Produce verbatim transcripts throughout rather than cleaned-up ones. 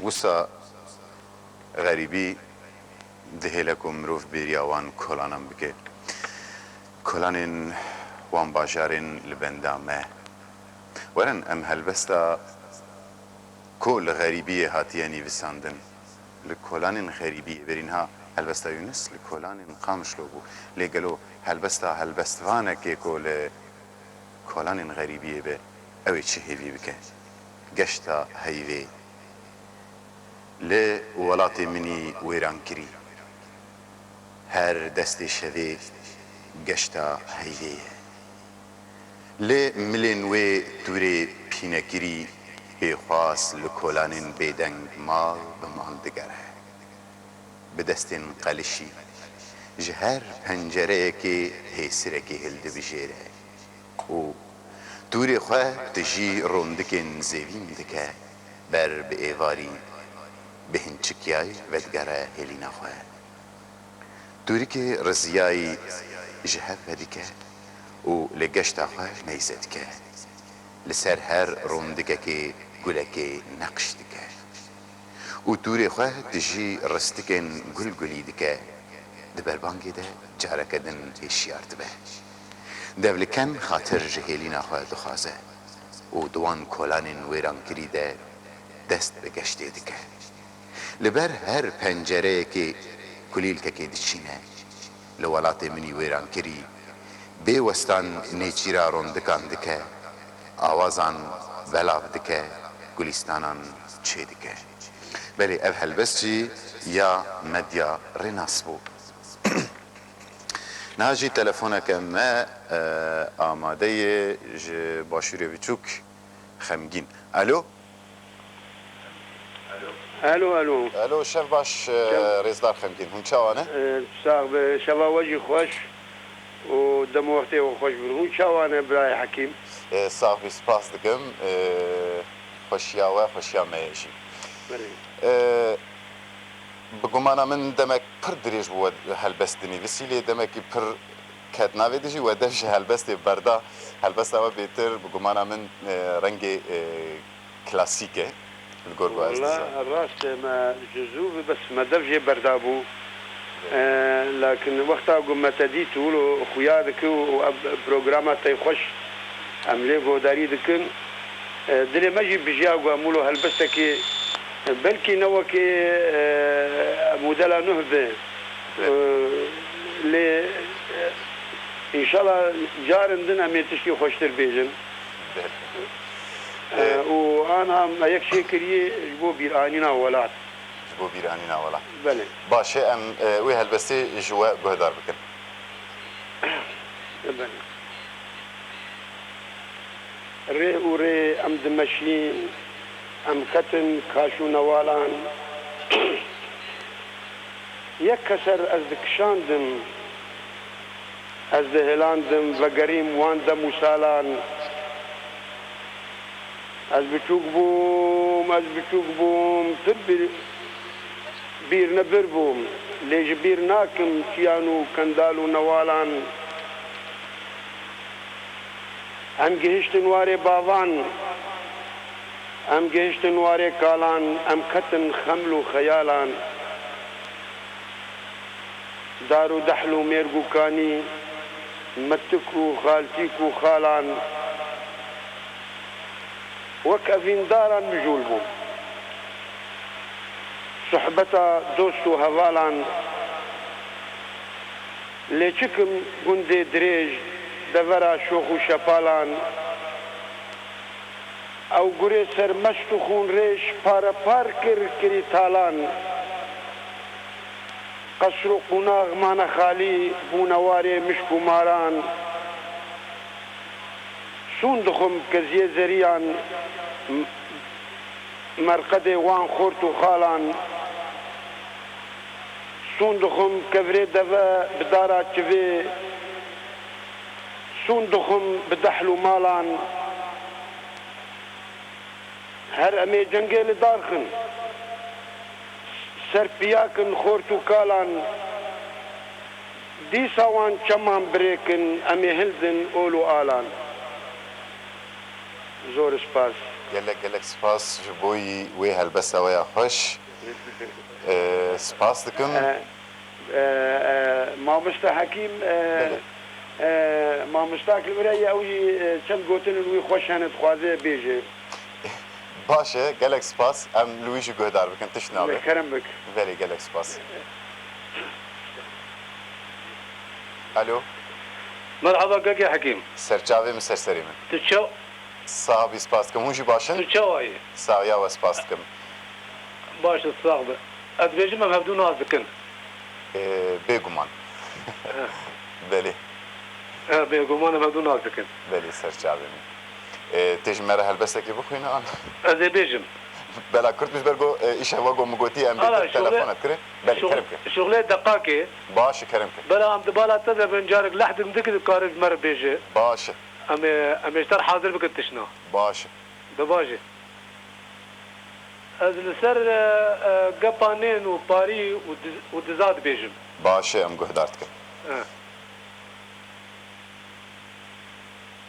Wisa xerîbî dihêle ku mirov bêriya wan kolanan bike. Kolanên wan bajarên li benda me. Werin em helbesta ku li xerîbiyê hatiye nivîsandin. Li kolanên xerîbiyê berî niha helbesta Yûnis li kolanên Qamişlo bû. Lê gelo helbesta helbestvanekê ku li kolanên xerîbiyê be, ew ê çi hêvî bike? Geşta heyvê. Li welatê min î wêrankirî. Her destê şevê geşta heyvê ye. Li milên wê tûrê pînekirî pêxwas li kolanên bêdeng mal bi mal digere. Bi destên qelişî ji her pencereyekê hêsirekê hildibijêre û tûrê xwe tijî rondikên zêvîn dike, ber bi êvarî, bi hinçikiyayî vedigere hêlîna xwe. Tûrikê riziyayî ji hev vedike û li geşta xwe neyze dike. Li ser her rondikekê gulekê neqş dike. Û tûrê xwe tijî ristikên gul gulî dike. Di berbangê de careke din hêşiyar dibe. Devliken xatir ji hêlîna xwe dixwaze û di wan kolanên wêrankirî de dest bi geştê dike. Li ber her pencereyekê kulîlkekê diçîne. Li welatê min î wêrankirî bê westan nêçîra rondikan dike, awazan belav dike, gulîstanan çê dike. Belê ev helbest jî ya Medya Rênas bû. Niha jî telefoneke me, e, amade ye ji Başûrê Biçûk, Xemgîn. Alo? Alo, alo. Alo, şev baş, e, Şev- Rêzdar Xemgîn. Hûn çawa ne? E, sax be, şeva we jî xweş û dem û wextê we xweş bin. Hûn çawa ne, birayê Hekîm? E, sax bî, spas dikim. E, xweşiya we, xweşiya me ye jî. Belê. E, bi gumana min demek pir dirêj bû we helbest dinivîsî, lê demekî pir ket navê dijî we dev ji helbestê berda. Helbesta we bêtir bi gumana min, e, rengê, e, klasîk e, li gor we ez dizim. Wala rast e, me ji zû ve bes me dev jê berda bû. E, lakin wexta ku me te dît û wilo xuya dike û ev programa te xweş em lê guhdarî dikin. E, dilê me jî bijiya ku em wilo helbestekê, e, belkî ne wekê, e, modela nuh be. E, lê, e, înşallah carin din em ê tiştê xweştir bêjin. E, û ana me yek çêkiriyê ji bo bîranîna welat. Ji bo bîranîna welat. Belê. Baş e, em, e, wê helbestê ji we guhdar bikin. Belê. Rê û rê em dimeşîn, em ketin kaş û newalan. Yek keser ez dikişandim, ez dihilandim, vegerîm wan dem û salan. Ez biçûk bûm, ez biçûk bûm, pir bîr, bîrnebir bûm. Lê ji bîr nakim çiyan û kendal û newalan. Em gihiştin warê bavan, em gihiştin warê kalan, em ketin xeml û xeyalan. Dar û dehl û mêrg û kanî, mitik û xaltîk û xalan, wek evîndaran mijûl bûm. Sohbeta dost û hevalan, lê çikim gundê dirêj, devera şox û şepalan, ew gurê sermest û xûnrêj pare par kir, kirî talan. Qesr û qonax mane xalî, bûne warê mişk û maran. Sûn dixwim keziyê zeriyan, m-, merqedê wan xort û xalan. Sûn dixwim kevirê deve bi dara çivê. Sûn dixwim bi dehl û malan. Her em ê cengê li dar xin. Ser piyakin xort û kalan. Dîsa wan çeman birêkin, em ê hildin ol û alan. Zor spas. Gelek gelek spas ji bo yî wê helbesta we ya xweş. Ee, spas dikim. E, e, e, Mamoste Hekîm, e, Belê. E, mamosta ki li vir heye, ew jî, e, çend gotinên wî xweş hene, dixwaze bêje. Baş e, gelek spas. Em li wî jî guhdar bikin, tişt nabe. Kerem bik. Belê, gelek spas. Alo. Merhaba Keke Hekîm. Serçavê min, ser serê min. Tu çaw? Sax bî, spas dikim. Hûn jî baş in? Tu çawa yî? Saxiya we spas dikim. Baş e, sax be. Ez dibêjim em hevdû nas dikin. Ee, bêguman. Belê. Ha, bêguman em hevdû nas dikin. Belê, serçavê min. Ee, tê ji me re helbestekê bixwîne an? Ez ê bêjim. Bela kurt bî ji ber ku, e, îşev wek ku min gotî em bê Ala, te şoxlê, telefonet kirê. Belê, şox-, kerem ke. Şoxlê deqakê. Baş e, kerem ke. Bela em di bala te de bin, carek leh din dikî dikarin ji me re bêje. Baş e. Em ê, em ê ji te re hazir bikin tişna. Baş e. Bi baş e. Ez li ser, e, e, gepa nên û parî û diz-, û diza dibêjim. Baş e, em guhdar dikin. E.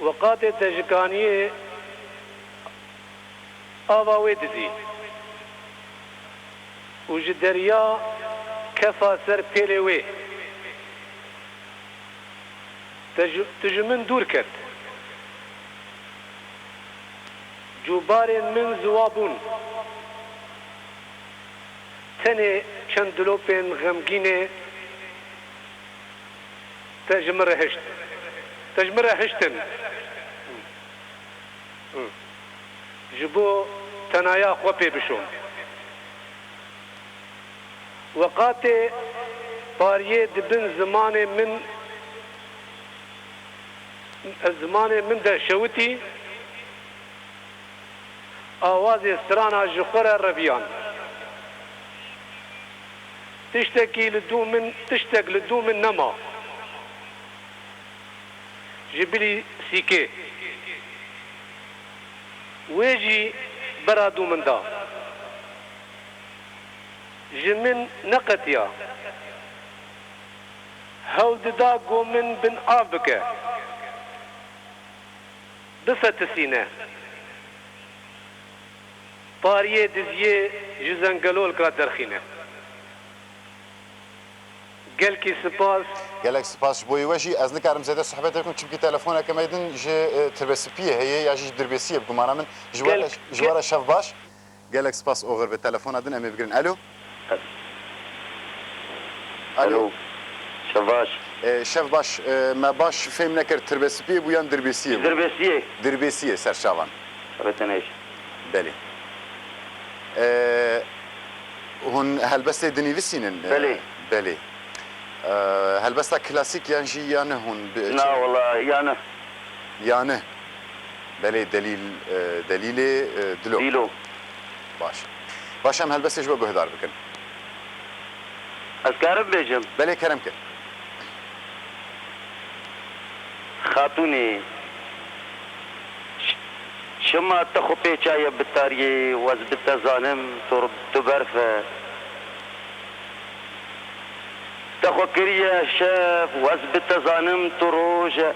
Weqatê te ji kaniyê ava wê dizî û ji derya kefa ser pêlê wê. Te ji, tu ji min dûr ket. Cûbarên min ziwa bûn. Tenê çend dilopên xemgînê te ji min re hişt. Te ji min re hiştin. Ji bo tenaya xwe pê bişom. Weqatê pariyê di bin zimanê min, zimanê min de şewitî, awazê strana ji xwe re reviyan. Tiştekî li dû min, tiştek li dû min nema. Ji bilî sîkê. Wê jî bera dû min da. Ji min neqetiya. Hewl dida ku min bin av bike. Bifetisîne. Pariyê diziyê ji zengelolka derxîne. Gelkî spas. Gelek spas ji bo yê we jî. Ez nikarim zêde sohbetê bikim, çimkî telefoneke me din ji, e, Tirbespiyê heye ya jî ji Dirbêsiyê, bi gumana min. Ji we re, ji we re şev baş. Gelek spas oxir be. Telefona din em ê bigirin. Alo. Alo. Alo. Şev baş. E, şev baş. E, me baş fêm nekir. Tirbespiyê bû yan Dirbêsiyê bû? Dirbêsiyê. Dirbêsiyê, serçavan. Çavê tenê jî. Belê. E, hûn helbestê dinivîsînin? E, Belê. Belê. E, helbesta klasîk yan jî ya ne hûn bi-, Na, wela, ya ne. Ya ne. Belê, delîl, e, delîlê, e, dilo. Dîlo. Baş. Baş, em helbestê ji we guhdar bikin. Ez karim bêjim? Belê, kerem ke. Xatûnê, ç-, çima te xwe pêçaye bi tariyê, wez bi te zanim, tu, tu berf e. Te xwe kiriye şev, wez bi te zanim, tu roj e.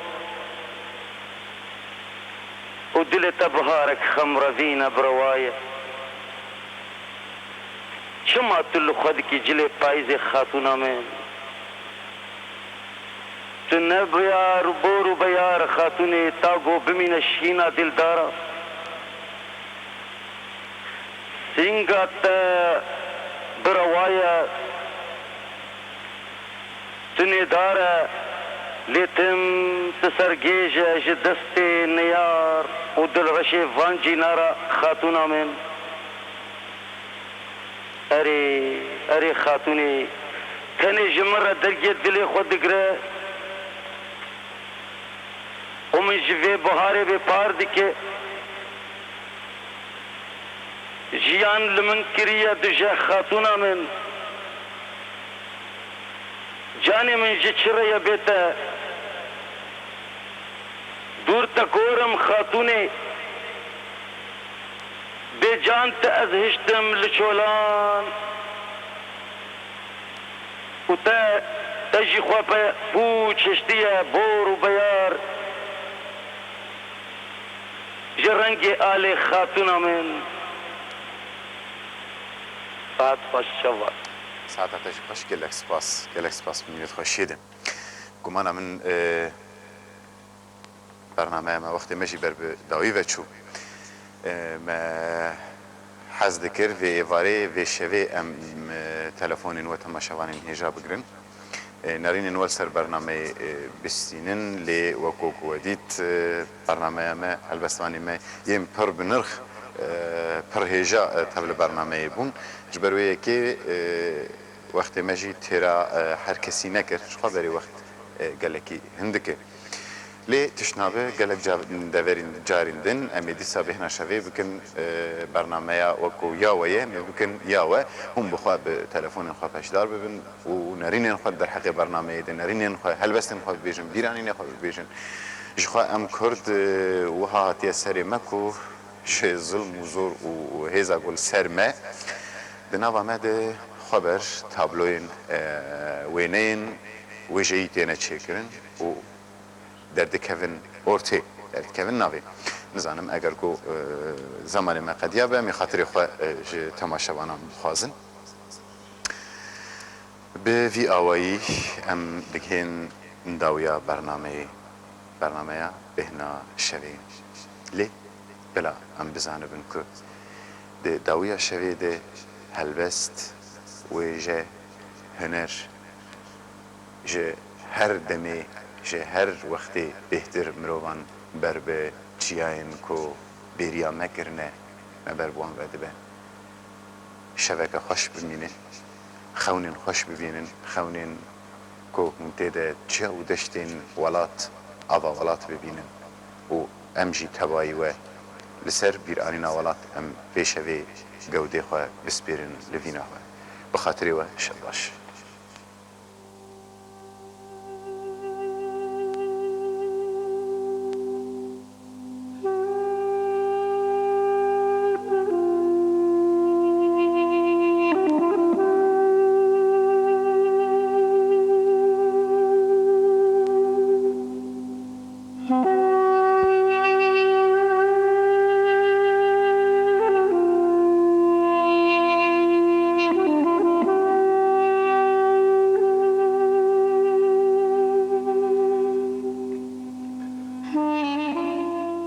Û dilê te biharek xemrevîn e, birewaye. Çima tu li xwe dikî cilê payîzê xatûna min? Tu ne biyar, bor û beyar xatûnê, ta ku bimîne şîna dildara. Sînga te birewaye, tu nêdar e, lê tim tu sergêj e ji destê neyar û dilreşê van cînara xatûna min. Erê, erê xatûnê, tenê ji min re dergê dilê xwe digire û min ji vê biharê bê par dike. Jiyan li min kiriye duje xatûna min. Canê min ji çi re ye bê te? Dûr te kor im xatûnê. Bê can te ez hiştim li çolan. Û te, te jî xwe pe pûç hiştiye bor û beyar. Rengê alê xatûna min. Saet xweş, şev baş. Saeta te jî xweş, gelek spas. Gelek spas, bi mînetxweşiyê de. Gumana min, e, bernameya me, wextê me jî ber bi dawî ve çû. E, me hez dikir vê êvarê, vê şevê em, e, telefonên we temaşevanên hêja bigirin. E, nerînên we li ser bernameyê, e, bistînin, lê wekû ku we dît, e, bernameya me, helbestvanê me yên pir bi nirx, e, pir hêja, e, tevli bernameyê bûn. Ji ber wê yekê, e, wextê me jî têra, e, her kesî nekir. Ji xwe berê wext, e, gelekî hindik e. Lê tişt nabe, gelek ca-, deverên carên din em ê dîsa bêhna şevê bikin, e, bernameya wekû ya we ye, em ê bikin ya we. Hûn bi xwe bi telefonên xwe peşdar bibin û nerînên xwe di derheqê bernameyê de, nerînên xwe, helbestên xwe bibêjin, bîranînê xwe bibêjin. Ji xwe em Kurd, e, wiha hatiye serê me ku ji zilm û zor û hêza ku li ser me, di nava me de xwe ber tabloyên, e, wêneyên wêjeyî têne çêkirin û derdikevin ortê, derdikevin navê. Nizanim eger ku, e, zemanê me qediya be, em ê xatirê xwe, e, ji temaşevanan bixwazin. Bi vî awayî em digihên dawiya bernameyê, bernameya bêhna şevê. Lê bila em bizanibin ku di dawiya şevê de helbest, wêje, huner, ji her demê, ji her wextê bêhtir mirovan ber bi çiyayên ku bêriya me kirine, me ber bi wan ve dibe. Şeveke xweş bimîne, xewnên xweş bibînin, xewnên ku hûn tê de çiya û deştên welat, ava welat bibînin û em jî tevayî we li ser bîranîna welat em vê şevê gewdê xwe bispêrin li vîna we. Bi xatirê we şev baş.